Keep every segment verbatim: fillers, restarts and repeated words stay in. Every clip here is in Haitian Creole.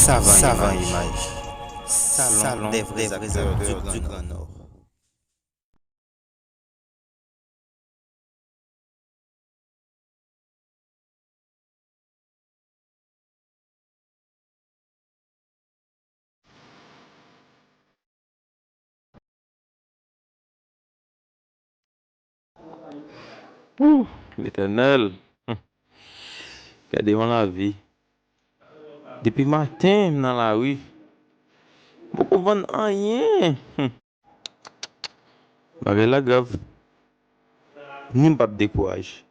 Savan Imaj, Salon des vrais acteurs du Grand Nord. Ooh, Letènèl. Hmm. Gade yon lavi. Depi maten, m nan lari. M poko vann anyen. Hmm. Bagay la grav. Men m p ap dekouraje.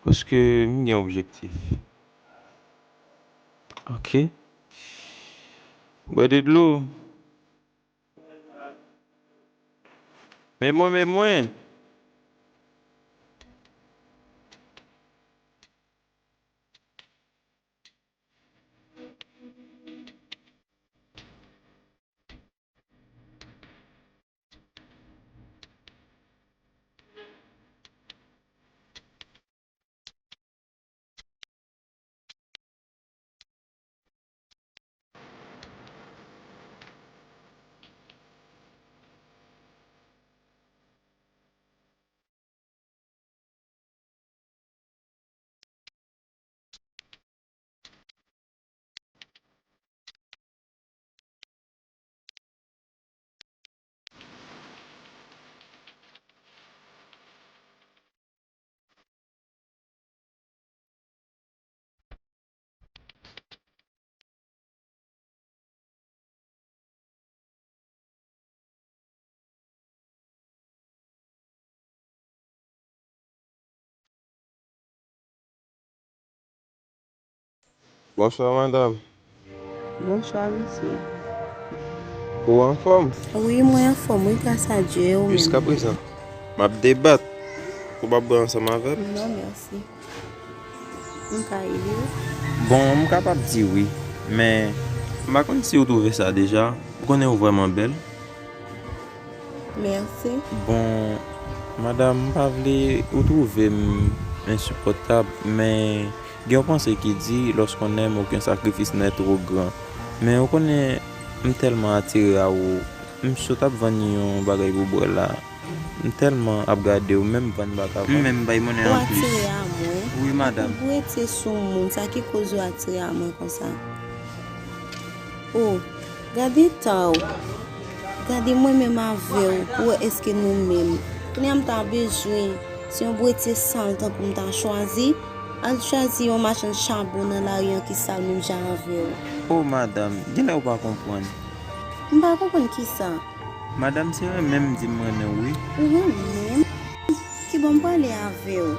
Paske m gen objektif. Ok. Bwè de dlo. Men mwen, men mwen. Bonswa, madanm. Bonswa, mesye. Ou anfòm? Wi, mwen anfòm, wi, gras a Dye, ou menm? Jiskaprezan, m ap debat. Ou p ap bwè ansanm avè m? Non, mèsi. M ka ede w? Bon, m kapab di wi, men m pa konn si ou twouve sa deja. Ou konnen ou vrèman bèl. Mèsi. Bon, madanm, m pa vle ou twouve m ensipòtab, men gen yon panse ki di, lorsqu'on aime, aucun sacrifice n'est trop grand. Men ou konnen, m tèlman atire a ou, m sot ap vann yon bagay pou bwè la. M tèlman ap gade w, menm vann m pa ka vann. M menm bay monnen anplis. Ou atire a mwen? Wi, madanm. Ou rete sou moun, sa ki koz ou atire a mwen konsa? O, gade eta w. Gade mwen menm avè w, pou wè èske nou menm. Kounye a m ta bezwen, se yon bwetye sal tankou m ta chwazi, al chwazi yon machann chabon nan lari an ki sal menm jan avè w. O, madanm, genlè ou pa konprann. M pa konprann kisa? Madanm, se renmen m di m renmen w, wi. Ou renmen m? Kibò m prale avè w?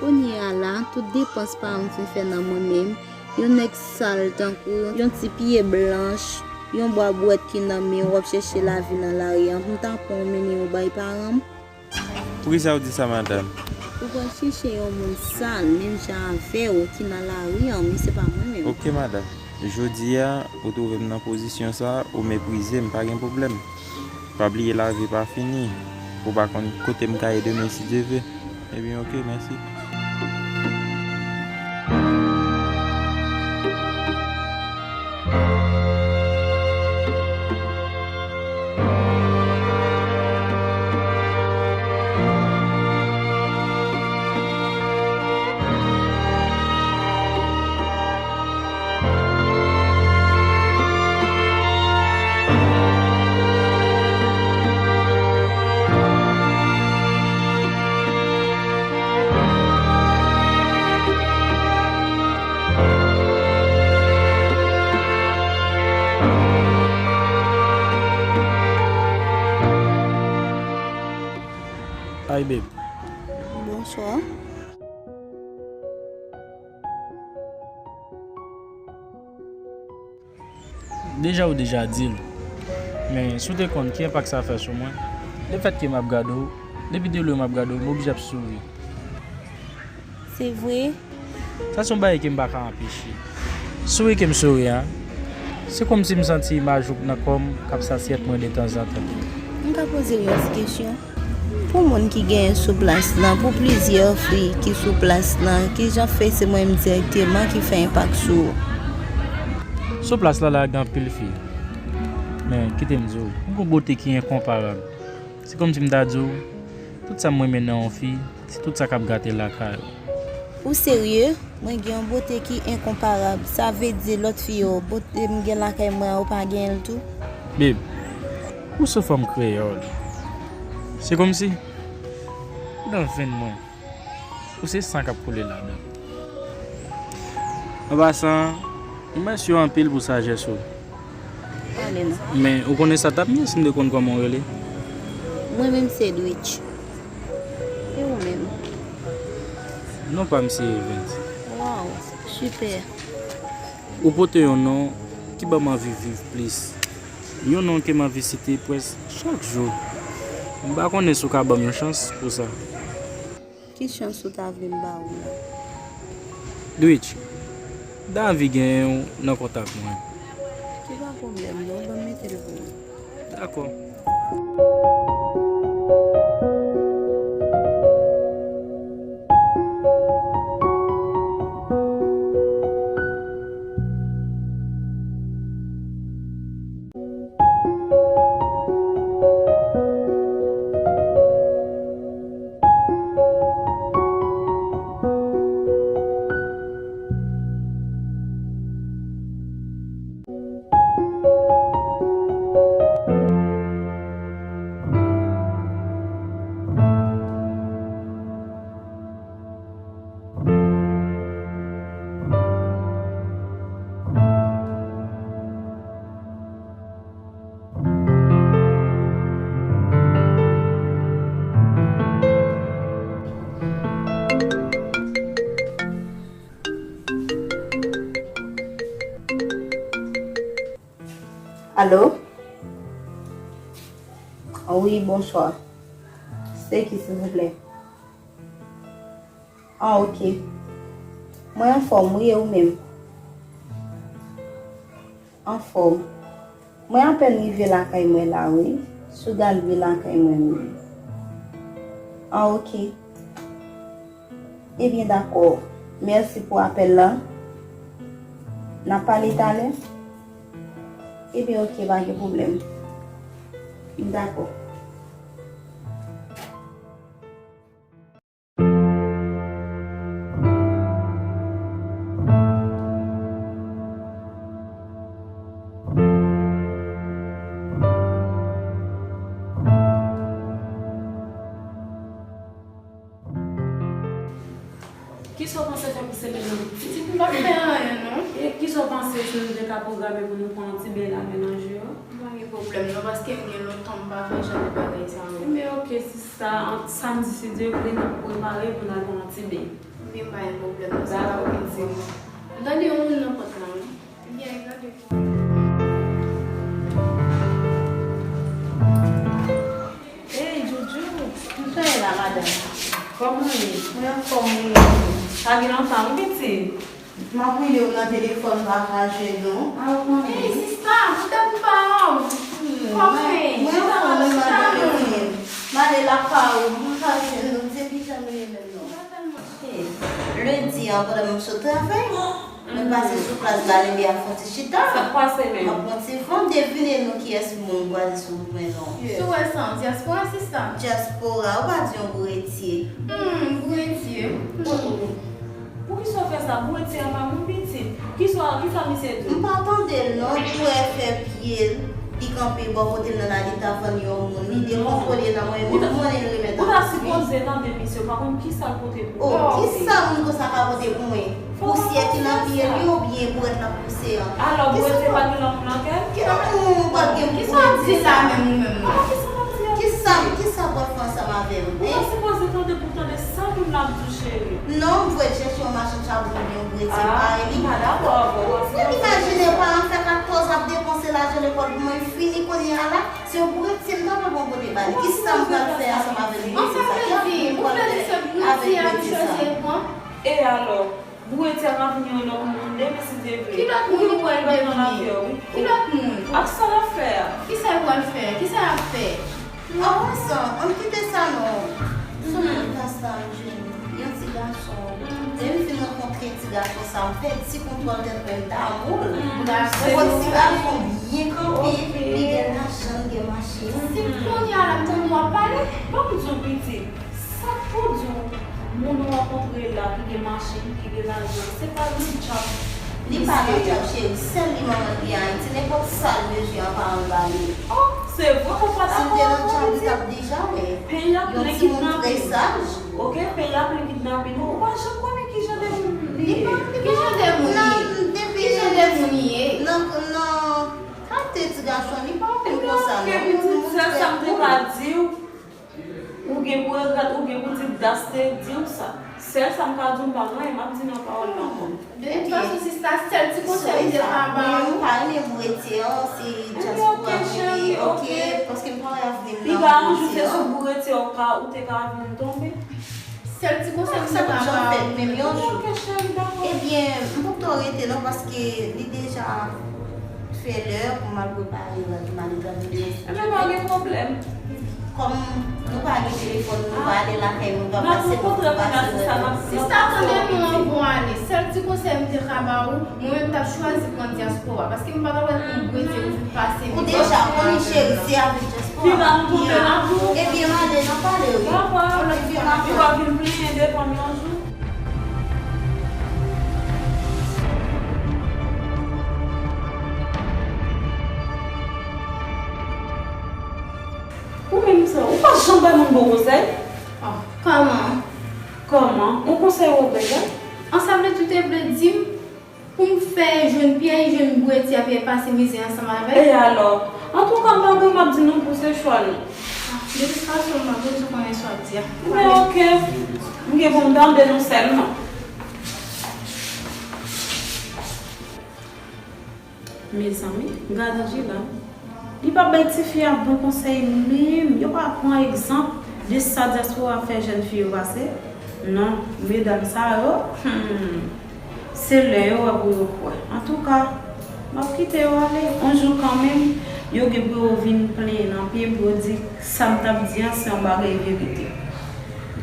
Kounye a la, tout depans paran m fin fè nan mwen menm, yon nèg sal tankou w, yon ti pye blanch, yon bwa bwèt ki nan men w, w ap chèche lavi nan lari an, pou m ta pran w mennen w bay paran m? Poukisa w di sa, madanm? Ou pral chèche yon moun sal, menm jan avè w, ki nan lari an, men se pa mwen menm. Oke, madanm. Jodi a, ou twouve m nan pozisyon sa, ou meprize m, pa gen pwoblèm. Pa bliye lavi pa fini. Ou pa konn kote m ka ye demen si Dye vle. Ebyen, oke, mèsi. Hi, babe. Bonswa. Deja ou deja di l. Men, si w te konn ki enpak sa fè sou mwen, lefètke m ap gade w, depi de lwen m ap gade w, m oblije ap souri. Se vre? Sa se yon bagay ke m pa ka anpeche. Souri ke m souri a, se kòmsi m santi imaj ou nan kò m k ap sasyèt mwen detanzantan. M ka poze w yon ti kesyon? Pou moun ki genyen sou plas lan, pou plizyè fi ki sou plas lan, kijan fè se mwen menm dirèkteman ki fè enpak sou ou? Sou plas la, la gen anpil fi. Men, kite m di w, ou gon bote ki enkonparab. Se kòmsi m ta di w, tout sa m renmen nan yon fi, se tout sa k ap gate lakay ou. Ou serye? Mwen gen yon bote ki enkonparab. Sa vle di lòt fi yo, bote m gen lakay mwen an, ou pa genyen l tou? Babe, ou se fanm kreyòl. Se kòmsi ou nan venn mwen. Ou se san k ap koule ladan. An pasan, m remèsye w anpil pou sajès ou. Pale non. Men, ou konnen sa t ap mye si m te konn kòman w rele? Mwen menm se Dwitch. E ou menm? Non pa m se Evens. Waw, sipè. Ou pote yon non ki ban m anvi viv plis. Yon non ke m anvi site prèske chak jou. M pa konnen si w ka ban m yon chans pou sa. Ki chans ou ta vle m ba ou la? Dwitch, m ta anvi genyen w nan kontak mwen. Se pa pwoblèm non, ban m mete l pou ou. Dakò. Alo? Wi, bonswa. Se ki, silvouplè? Ah, ok. Mwen anfòm, wi, e ou menm? Anfòm. Mwen apèn rive lakay mwen la, wi. Sou galri lakay mwen, wi. Ah, ok. Ebyen, dakò. Mèsi pou apèl la. N a pale talè? Ebyen, ok, pa gen pwoblèm. Dakò. Kisa w panse fè pou semèn nan? Pitit, m p ap fè anyen, non. E kisa w panse si nou te ka pwograme pou nou pran yon ti ben la, menanje yo? Pa gen pwoblèm, non, paske m gen lontan m pa fè jan de bagay sa yo. Ebyen, ok, sista, samdi, si Dye vle, n ap prepare pou n al pran yon ti ben. Ebyen, pa gen pwoblèm, non, se pa yon pwoblèm. Dakò, pitit. M tande yon moun nan pòt la, wi. Hey, Jojo, kisa w ye la, madanm? Kòman w ye? Mwen anfòm, wi. Pa gen lontan, wi, pitit. M ap rele w nan telefòn, m pa ka jwenn ou. Ah, ou konnen. Hey, sista, ou te pou pa wè w. Kòman w ye? Mwen anfòm, wi, madanm, e ou menm? M ale lakay ou, m pa jwenn ou. Depi jan nou ye menm, non. Hey, lendi an, pandan m sot travay, mwen pase sou plas la, Lembe a fè yon ti chita. Sa k pase menm? M ap pran ti van, devine non kiyès moun m kwaze sou wout mwen non. Si w wè sa, dyaspora sista? Dyaspora, ou pa di yon bouretye. Hmm, bouretye. Poukisa w fè sa? Bouretye a pa moun pitit. Kisa, kisa misye di w? M pa tande l non, twè fè pye l. Li kanpe bò kote m nan la, li ta vann yon moun, li dekontwole nan mwen menm, mwen li remèt an. Ou ta sipoze tande misye, ou pa konn kisa l pote pou ou. Oh, kisa moun konsa ka pote pou mwen? Pousyè ki nan pye li oubyen bourèt l ap pouse an? Alò, bouretye pa gen lanmou nan kè l? Ki lanmou ou pa gen pou di sa menm ou menm non? Kisa, kisa pral fè ansanm avè m? Ou ta sipoze tande pou tande sa moun la ap di w, cheri. Non, m vre chèche yon machann chabon oubyen yon bouretye parèy li. Ah, m pa dakò avè w. Ou imajine paran fè katòz ap depanse lajan lekòl pou mwen fini kounye a la, se yon bouretye m ta pral pran pote ba li. Kisa m pral fè ansanm avèk bouretye sa? Ki anpil m pral fè avèk bouretye sa? E alò, bouretye a ka vin yon lòt moun demen si Dye vle. Ki lòt moun li pral devine? Ki lòt moun? Ak sa l ap fè a? Kisa l pral fè? Kisa l ap fè? An pasan, ann kite sa non. Sou menm plas la m jwenn yon ti gason. Lè m fin rankontre Ti gason sa, m fè ti kontwòl tèt mwen, m ta moul. Bravo. Ou wè ti gason byen kanpe, li gen lajan, li gen machin. Si kounye a la m tande w ap pale, ban m di w pitit, sa k pou di w moun ou rankontre la ki gen machin, ki gen lajan, se pa nan djab. Li pa nan djab, cheri, sèl li manman li gen Ayiti, nenpòt sa l bezwen an paran l ba li. Oh, se vre, ou pa dakò avè w, pitit? Si l te nan djab, li t ap deja wè. Peyi a plen kidnapin. Yon timoun trè saj. Ok, peyi a plen kidnapin. Ou pa janm konnen ki jan de moun li ye. Ki jan de moun li ye? Ki jan de moun li ye? Nan, nan kalite ti gason, li pa vin konsa, non. Ebyen, ok, pitit, sèl sa m te ka di w, ou gen pou regrèt, ou gen pou di Das te di w sa. Sèl sa m ka di w, m pa gen anyen m ap di nan pawòl la ankò. De tout fason, sista, sèl ti konsèy m te ka ba ou. Mwen, m pa renmen boure ti an, se dyaspora mwen ye, ok? Paske m pa wè avni m nan boure ti an. Piga yon jou se sou boure ti an ou ka, ou te ka vin tonbe. Sèl ti konsèy m te ka ba ou. Sa p ap janm fèt menm yon jou. Ok, cheri, dakò. Ebyen, m poko rete non, paske li deja fè lè pou m al prepare rant m ale travay. Ebyen, pa gen pwoblèm. Kòm nou pa gen telefòn, nou pa ale lakay moun, pa pase, nou pa pase. Sista, tande nou an bon ane. Sèl ti konsèy m te ka ba ou, mwen menm m t ap chwazi pran dyaspora, paske m pa t ap wè moun bwete ou vin pase. Ou deja konnen, cheri, se avèk dyaspora. Piga nou tonbe nan tou. Ebyen, m ale, n ap pale, wi. Ebyen, m ap pale. Piga vin plenyen devan m yon jou. Ou menm sa, ou pa janm bay moun bon konsèy? Ah, kòman? Kòman? Yon konsèy ou bay la? An sa vle di ou te vle di m pou m fè jwenn pyè, jwenn bweti a, pyè pase mizè ansanm avè l? E alò? Antouka, m pa gen m ap di non pou se chwa nou. Ah, de tout fason, m pa bezwen konnen sa w ap di a. Men ok, m gen pou m tande nou sèlman. Mezanmi, gad Angela. Li pa bay tifi a bon konsèy menm. Yo pa pran egzanp de sa dyaspora fè jèn fi yo pase. Non, medam sa yo, hmm, se lè yo wè pou yo kwè. Antouka, m ap kite yo ale. Yon jou kanmenm, yo gen pou yo vin plenyen nan pye m pou yo di sa m t ap di a se yon bagay verite.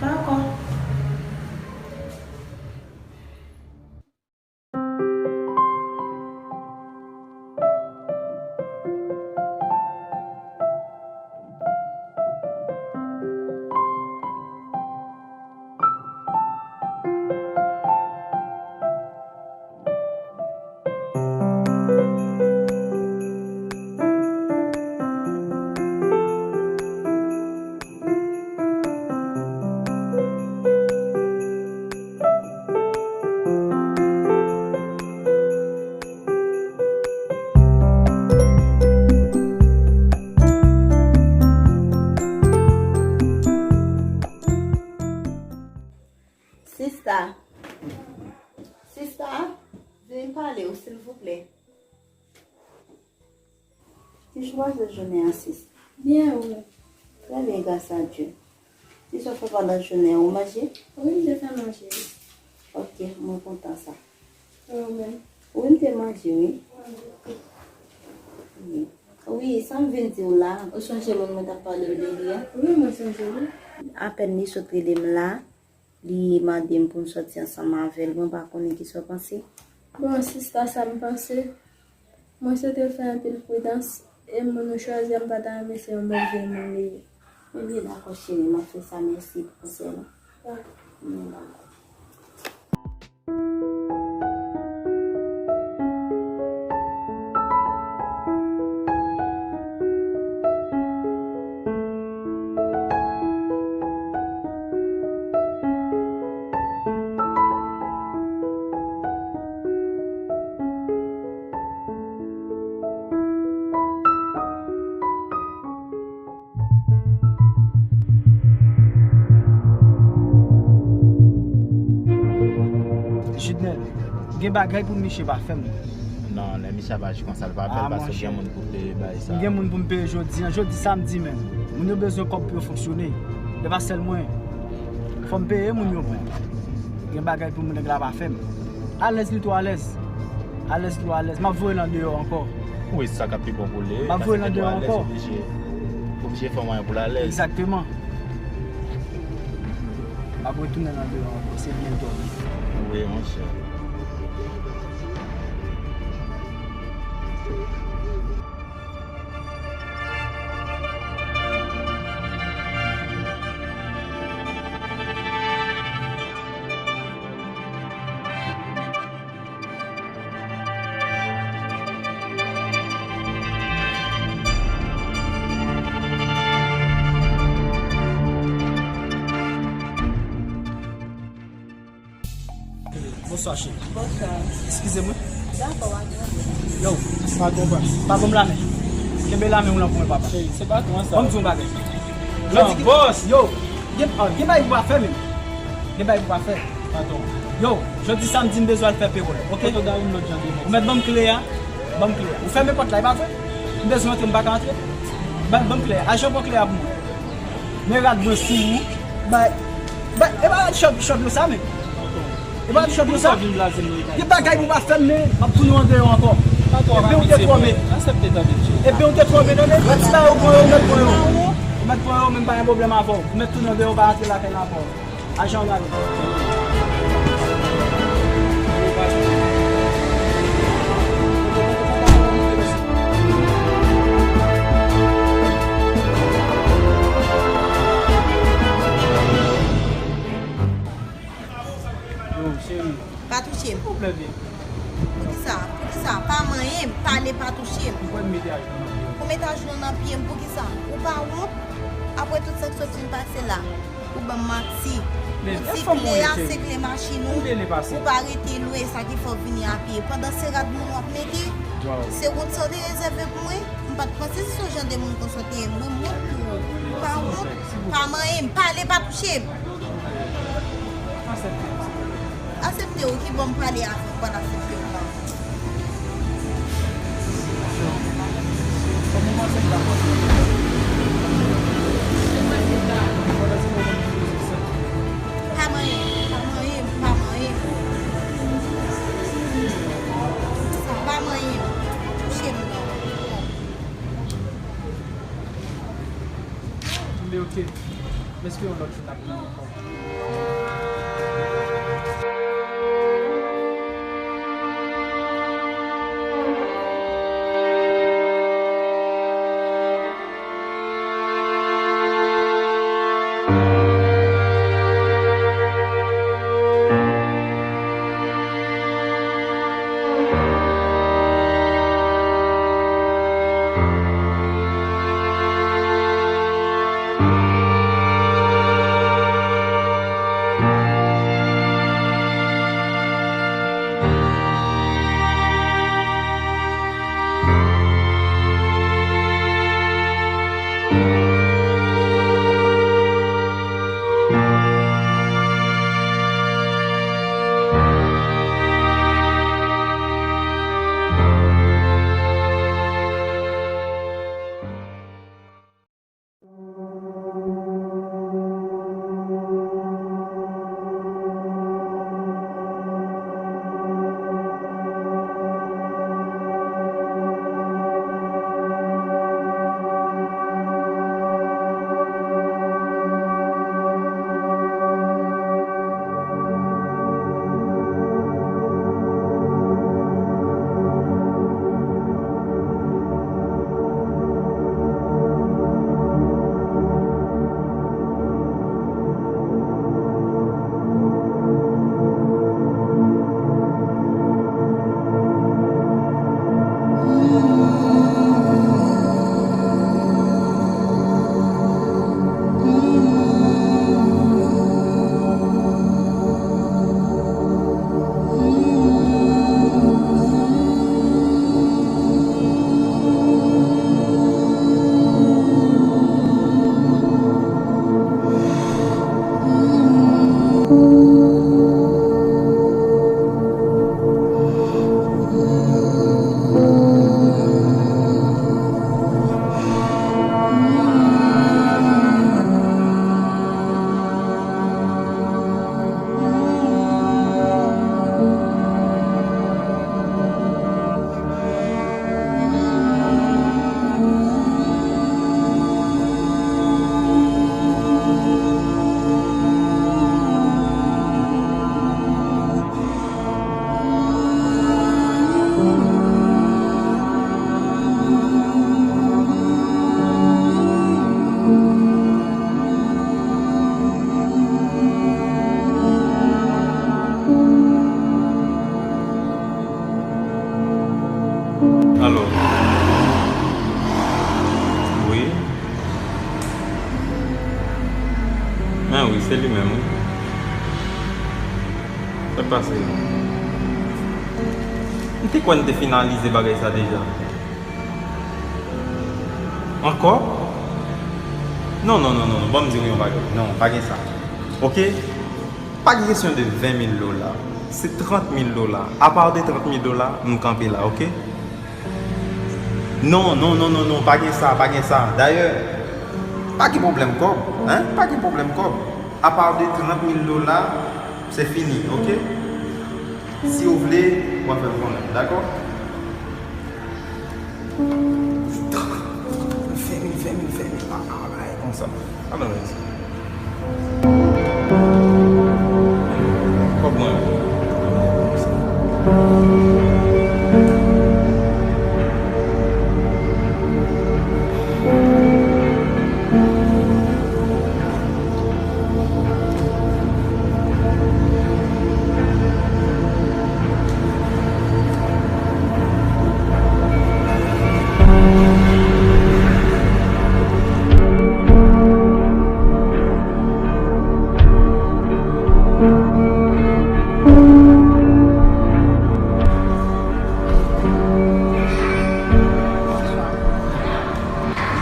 Dakò. Sista. Sista, vin pale w, silvouplè. Kijan w pase jounen an, sis? Byen, ou menm? Trè byen, gras a Dye. Kisa w fè pandan jounen an, ou manje? Wi, m te fè manje, wi. Ok, mwen kontan sa. E ou menm? Wi, m te manje, wi. Wi. Wi, sa m vin di w la, ou sonje moun mwen t ap pale w de li a? Wi, mwen sonje, wi. Apèn li sot rele m la, li mande m pou m sòti ansanm avè l. Mwen pa konnen kisa w panse. Bon, sista, sa m panse, mwen swete l fè anpil pridans, e moun ou chwazi a, m pa ta renmen se yon move moun li ye. Ebyen, dakò, cheri, m ap fè sa, mèsi pou konsèy la. Dakò. Ebyen, dakò. Jidnèl, gen bagay pou misye pa fè m. Non, lè misye ap aji konsa, l pa fè l, paske gen moun pou peye bagay sa. M gen moun pou m peye jodi an, jodi samdi menm. Moun yo bezwen kòb pou yo fonksyone. E pa sèl mwen. Fò m peye moun yo, mwen. Gen bagay pou moun nèg la pa fè m. Alèz li twò alèz. Alèz li twò alèz. M ap voye l andeyò ankò. Wi, sa k ap pi bon pou li. M ap voye l andeyò ankò. Oblije, oblije fè mwayen pou l alèz. Egzakteman. M ap retounen l andeyò ankò. Se byen twò byen. Wi, monchè. Eskize mwen. Yo, pa konprann. Pa ban m lamen. Kenbe lamen w lan pou mwen, papa. Cheri, se pa konsa. Ban m di yon bagay. Yo, gen, ah, gen bagay pou pa fè menm. Gen bagay pou pa fè. Yo, jodi samdi m bezwen al fè pewòl, oke? Ou mèt ban m kle a. Ban m kle a. Ou fèmen pòt la, e pa vre? M bezwen antre, m pa ka antre. Ban, ban m kle a. Ajan pran kle a pou mwen. Men rad mwen sou ou. Bay, bay, e pa rad chòt, chòt nou sa, men. E pa rad chòt nou sa. Gen bagay pou pa fè m, men m ap tounen andeyò ankò. Ebyen ou te twonpe. Ebyen ou te twonpe, tande. Ti bagay ou pran yo, ou mèt pran yo. Ou mèt pran yo, men m pa gen pwoblèm avè w. Ou mèt tounen andeyò, ou pa rantre lakay la ankò. Ajan w rale. Yo, cheri. Pa touche m. Silvouplè, baby. Poukisa? Poukisa? Pa manyen m. Pale, pa touche m. Ou kwè m mete ajenou nan pye w? Ou mete ajenou nan pye m, poukisa? Ou pa wont? Apre tout sa k sot fin pase la, ou ban m manti. Ou di kle a se kle machin ou, ou pa rete lwen, sa ki fè w vini a pye. Pandan se rad moun w ap mete, se wont sa w te rezève pou mwen? M pa t panse se yon jan de moun konsa w te ye. Mwen, m wont pou ou. Pa wont, pa manyen m, pale, pa touche m. Asepte w ki ban m pale avè w, pa asepte w la. Pa manyen m, pa manyen m, pa manyen m. Sa pa manyen m. Touche m non. Mbe oke. M espere yon lòt jou n ap vini ankò. Alo. Wi. Men wi, se li menm, wi. Sa k pase? M te kwè n te finalize bagay sa deja. Ankò? Non, non, non, non, non. Ban m di w yon bagay. Non, pa gen sa. Oke? Pa gen kesyon de ven mil dola. Se trant mil dola. Apa de trant mil dola, m kanpe la, oke? Non, non, non, non, non, pa gen sa, pa gen sa. Dayè, pa gen pwoblèm kòb, en? Pa gen pwoblèm kòb. Apa de trant mil dola, se fini, oke? Si w vle, w a fè l konnen, dakò? Fèmen, fèmen, fèmen, pa, pa, pa, konsa. Ala, mèsi. Kòb mwen.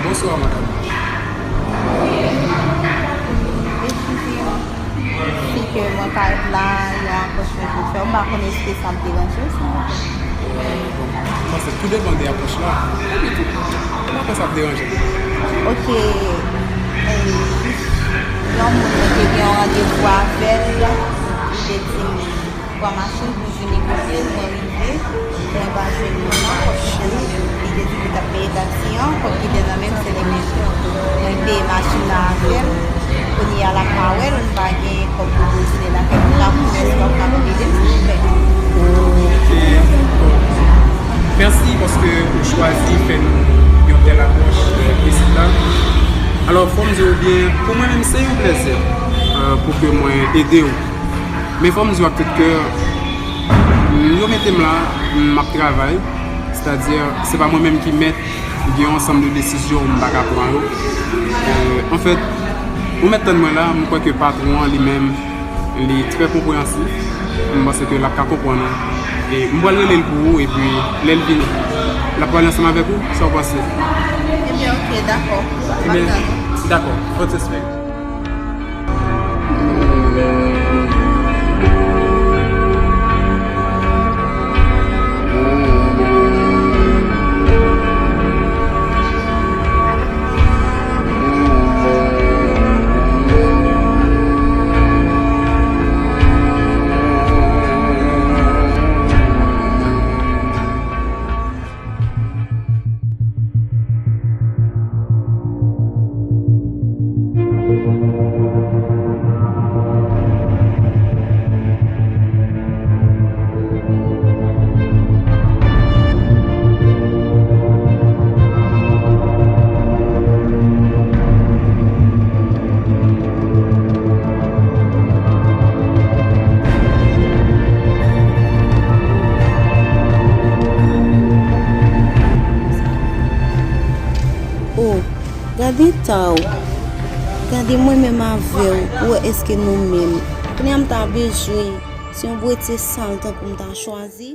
Bonswa, madanm. Eskize m, si ke mwen parèt la, yon apwòch mwen vin fè w, m pa konnen èske sa ap deranje w, silvouplè. Bon, m panse tou depann de apwòch la. Epi tou, m pa kwè sa ap deranje m. Oke, e, jis yon moun mwen te gen yon randevou avè l, li te di m, pran machin pou vini kote l, mwen rive, mwen pa jwenn moun nan, kòb ki te nan men m, li te di li t ap peye taksi an, kòb ki te nan men m, se li menm. Mwen peye machin nan avè l, kounye a la m pa wè l, m pa gen kòb pou bouzine l avè l, m pa konnen èske w ap kapab ede m, silvouplè. Oke, bon. Mèsi paske ou chwazi fè nou yon tèl apwòch, euh, isit la. Alò, fò m di w byen, pou mwen menm, se yon plèzi, euh, pou ke mwen ede w. Men fò m di w ak tout kè, yo mete m la, m ap travay, sètadi, se pa mwen menm ki mèt, gen yon ansanm de desizyon m pa ka pran yo. Euh, anfèt, ou mèt tann mwen la, m kwè ke patwon an li menm, li trè konpreyansif. M panse ke l ap ka konprann ou. E m pral rele l pou ou, epi lè l vini, l ap pale ansanm avèk ou. Sa w panse? Ebyen, oke, dakò. M ap tann ou. Ebyen, dakò. Fòs espere. Oh, gade eta w. Gade mwen menm avè w, pou wè èske nou menm. Kounye a m ta bezwen, se yon bwetye sal tankou m ta chwazi.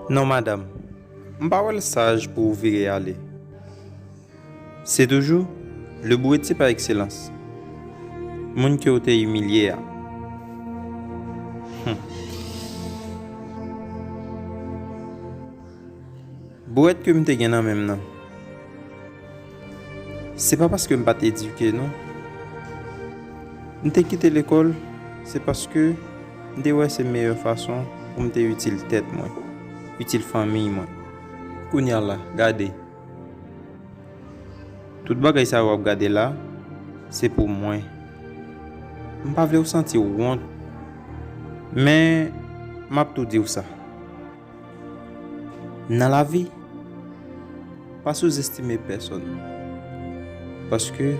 Non, madanm, m pa wè l saj pou w vire ale. Se toujou le bourretier par excellence, moun ke w te imilye a. Hum. Bourèt ke m te gen nan men m nan, se pa paske m pa t edike, non. M te kite lekòl, se paske m te wè se meyè fason pou m te itil tèt mwen, itil fanmiy mwen. Kounye a la, gade. Tout bagay sa yo w ap gade la, se pou mwen. M pa vle w santi w wont, men m ap tou di w sa. Nan lavi, pa souzestime pèsonn, paske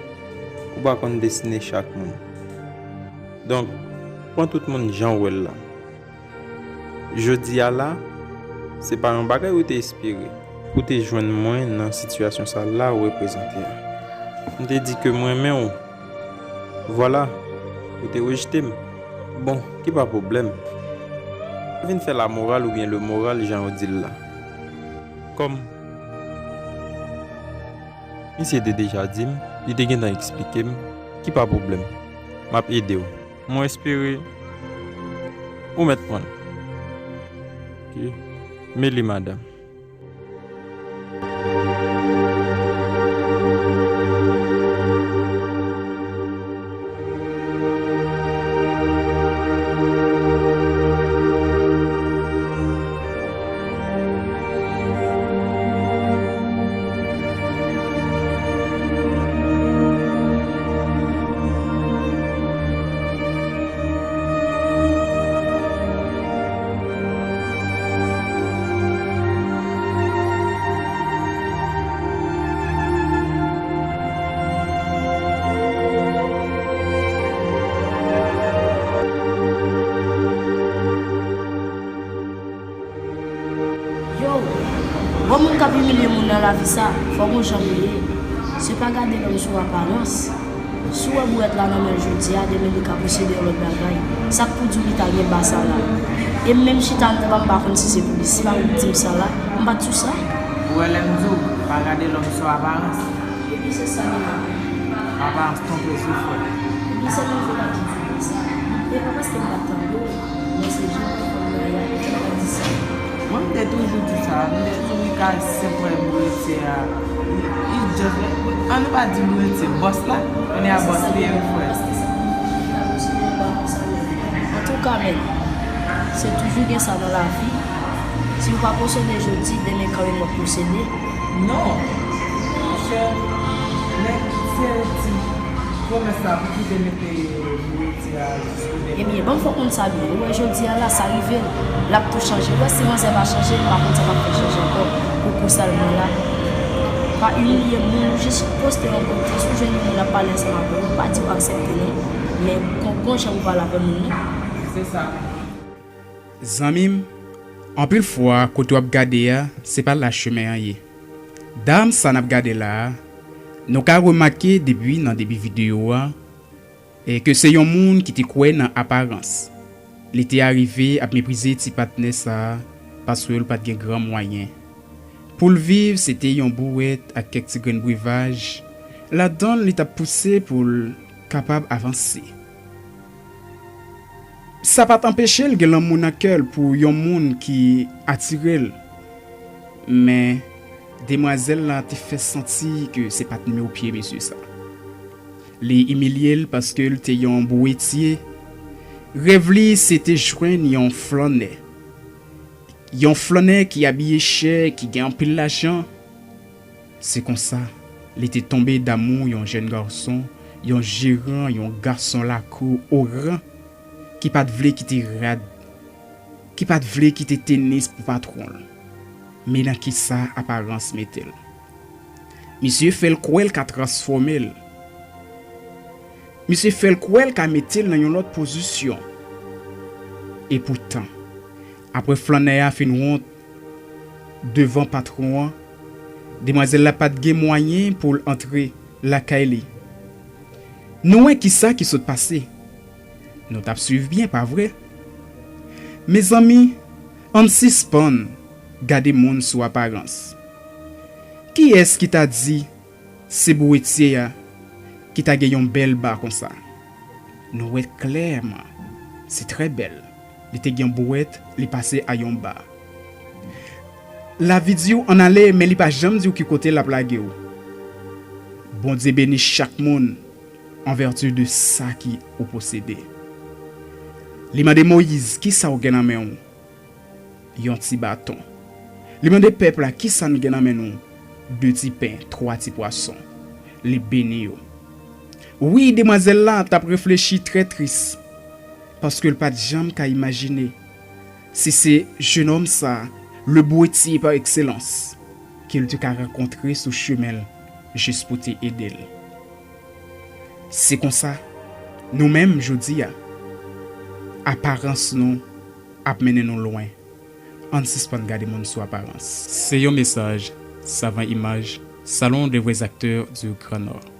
ou pa konn destine chak moun. Donk, pran tout moun jan w wè l la. Jodi a la, se pa yon bagay ou te espere pou te jwenn mwen nan sitiyasyon sa la ou reprezante a. M te di ke m renmen w. Vwala, ou te rejte m. Bon, ki pa pwoblèm. Pa vin fè lamoral oubyen lemoral jan yo di l la. Kòm misye te deja di m, li te gentan eksplike m, ki pa pwoblèm. M ap ede w. Mwen espere ou mèt pran l. Ok. Men li, madanm. Yo, bon, moun k ap imilye moun nan lavi sa, fòk gon jan pou ye. Se pa gade lòm sou aparans. Si w wè bouwèt la nan men l jodi a, demen li ka posede yon lòt bagay. Sa k pou di w li ta gen ba sa la? E m menm chita anndan, m pa konn si se pou li. Si pa ou k di m sa la, m pa t sou sa. Ou wè lè m di w, pa gade lòm sou aparans. Epi se sa li ye. Aparans twonpe sou frè. Epi se nouvo la ki di m sa. E pa paske m pa t tande w, men se jan fanm nan ye a ki fè m di sa. Mwen, m te toujou di sa. M te di w li ka senp wè bouretye a. Li, li just, ann nou pa di bouretye, bòs la. Kounye a bòs li ye, wi, frè. Antouka, men, se toujou gen sa nan lavi. Si w pa posede jodi, demen kanmenm w ap posede. Non. Monchè, nèg tire ti pwomès la pou kite mete bouretye a jis pou demen. Ebyen, ban m fè w konn sa byen. Ou wè jodi a la, sa rive l. L ap tou chanje. Ou wè si manzè pa chanje, m pa konn sa k ap fè l chanje ankò. Pou kou sèlman la. Pa imilye moun, ou jis poste yon kote. Si w jwenn yon moun ap pale ansanm avè w, pa di w aksepte non. Men gon, gon jan pou pale avè moun nan. Se sa. Zanmi m, anpil fwa, kote w ap gade a, se pa la chemen an ye. Dam sa n ap gade la a, nou ka remake depi nan debi videyo a, e ke se yon moun ki te kwè nan aparans. Li te arive ap meprize ti patnè sa a, paske l pa t gen gran mwayen. Pou l viv, se te yon bouwèt ak kèk ti grenn brevaj ladan l li t ap pouse pou l kapab avanse. Sa pa t anpeche l gen lanmou nan kè l pou yon moun ki atire l, men demwazèl la te fè santi ke se pa t nimewo pye mesye sa. Li imilye l paske l te yon bouwetye. Rèv li se te jwenn yon flannè. Yon flannè ki abiye chè, ki gen anpil lajan. Se konsa, li te tonbe damou yon jèn gason, yon jeran, yon gason lakou oran, ki pa t vle kite rad, ki pa t vle kite tenis pou patwon l. Men nan kisa aparans mete l. Misye fè l kwè l ka transfòme l. Misye fè l kwè l ka mete l nan yon lòt pozisyon. Epoutan, apre flannè a fin wont devan patwon an, demwazèl la pa t gen mwayen pou l antre lakay li. Nou wè kisa ki sot pase. Nou t ap swiv byen, pa vre? Mezanmi, ann sispann gade moun sou aparans. Kiyès ki ta di se bouwetye a ki ta gen yon bèl ba konsa? Nou wè klèman, se trè bèl. Li te gen yon bouwèt, li pase a yon ba. Lavi di w ann ale, men li pa janm di w ki kote l ap lage w. Bondye beni chak moun an vèti de sa ki ou posede. Li mande Moyiz, kisa w gen nan men w? Yon ti baton. Li mande pèp la, kisa n gen nan men nou? De ti pen, twa ti pwason. Li beni yo. Wi, demwazèl la t ap reflechi trè tris, paske l pa t janm ka imajine si se jennonm sa, le bouwetye pa ekselans, ke l te ka rankontre sou chemen l jis pou te ede l. Se konsa, nou menm, jodi a, aparans nou ap mennen nou lwen. Ann sispann gade moun sou aparans. Se yon mesaj, Savan Imaj, Salon des vrais acteurs du Grand Nord.